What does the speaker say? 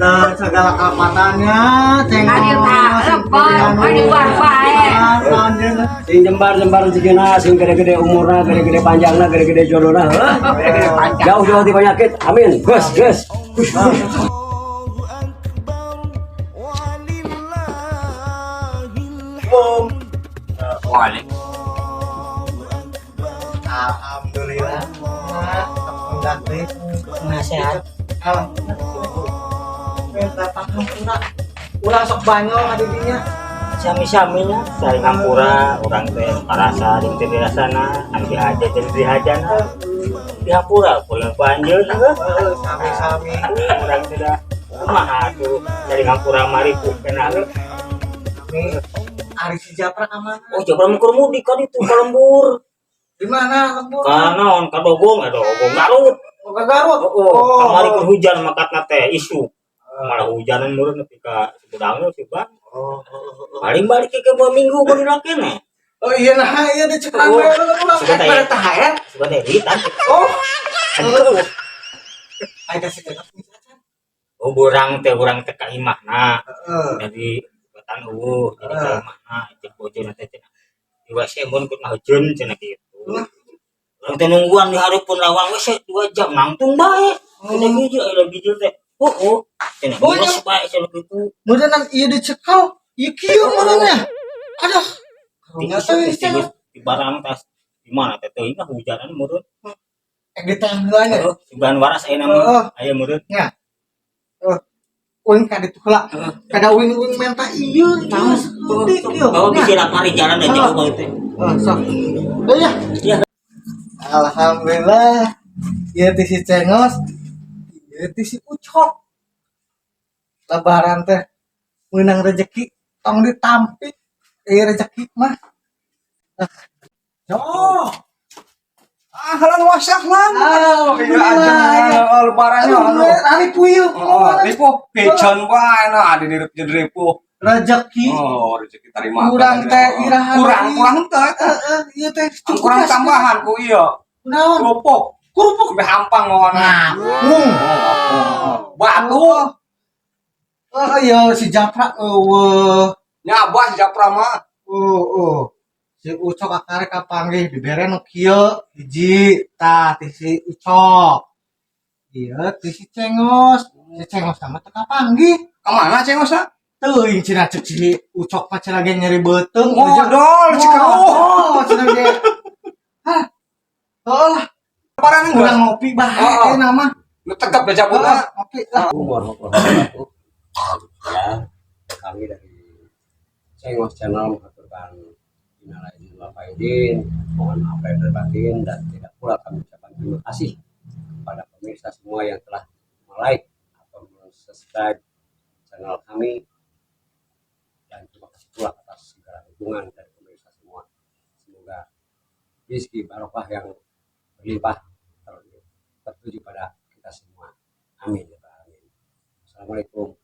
Punten segala kalepatannya, Cengos. Adi tah, lebar, adi war bae. Sing jembar-jembar rezekina, sing gede-gede umurna, gede-gede panjangna, gede-gede jodohna, heuh. Gede panjang. Jauh-jauh ti penyakit. Amin. Gus, gus. الله أكبر ولله الحمد. Waalaikumsalam. Alhamdulillah. Alhamdulillah teh. Nasihat. Alhamdulillah. Minta panghampura. Ulah sok banyol ka didinya. Sami-sami nya saling hampura urang teh parasa jeung teu dirasana anu dihaja jeung dihajana dihampura pulang ku anjeun heuh. Heeh, sami-sami. Urang teh da kumaha atuh saling hampura maripuh kena heuh. Sami. Ari si Japra ka mana? Oh, Japra mah keur mudik ka ditu ka lembur. Di mana lembur? Ka naon, ka Dogong, Dogong Garut. Oh, ke Garut. Oh, kamari keur hujan makatna teh isuk. Malah hujanan meureun nepi ka Sumedang sih, Bang. Oh. Paling balik ke 2 minggu baru kene. Oh iya, nah iya dicekan Oh. we ulah Sebentar pada ya. tahayan. Sebentar editan. Oh, Aduh. aya si Cengos misalkan. Oh, urang teh ka imahna. Heeh. Jadi batan euweuh, jadi ka imahna cek bojona teh cenah. Di WC mun keur ngahujeun cenah kitu. Lah. Urang teh nungguan di hareupeun lawang WC 2 jam nangtung bae. Udah gijil, aya gijil teh. Oh. Cenah Oh, geus iya. bae cenah kitu. Meureunnan ieu dicekal, ieu kieu meureun nya. Aduh. Karunya teh si Cengos. Di barang tas di mana teh teuing lah hujanan meureun. Eh, diteang heula nya. Heeh, sugan waras aya nama Heeh. aya meureun. Nya. Eh, uing ka ditu heula. Kada uing-uing menta ieu, ieu saeutik ieu. Bawa bisa lapari jalan da jauh banget teh. Oh, sok. Oh ya. Iya. Alhamdulillah. Ieu ti si Cengos, ieu ti si Ucok. Lebaran teh meunang rezeki tong ditampik. Ieu rezeki mah. Oh. Ahlan wa sahlan. Ah, Iya aja lebarannya anu. Ari puyuh. Oh, ripuh piceun wae nah adi direp jeung ripuh. Rezeki. Oh, rezeki tarima. Kurang teh irahan. Kurang kurang teh eta. Heeh, ieu teh cukup Kurang lah. Tambahan ku ieu. Naon? Kerupuk. Kerupuk. Sampai hampang mawana. Ngapung. Oh, batu. Oh iya si Japra euweuh. Nyabah Japra mah. Oh. Si Ucok akare kapanggih dibere nu kieu hiji tah ti si Ucok. Ieu ti si Cengos. Si Cengos sama teu kapanggih. Kemana Cengosna? Teuing cenah cek si Ucok mah cenah ge nyeri beuteung. Modol Cikeruh. Oh, cenah ge. Hah. Oh lah, Lebaran urang geus. ngopi bae Oh. ayeuna mah. Nu tegap da jabuna. Heeh, ngopi lah. Warahmatullahi wabarakatuh. Ya, kami dari Cengos Channel mengaturkan minal aidin wal faizin, mohon maaf lahir dan batin, dan tidak pula kami ucapkan terima kasih kepada pemirsa semua yang telah like atau subscribe channel kami dan terima kasih pula atas segala dukungan dari pemirsa semua. Semoga rezeki barokah yang berlimpah tertuju pada kita semua. Amin ya rabbal alamin. Assalamualaikum.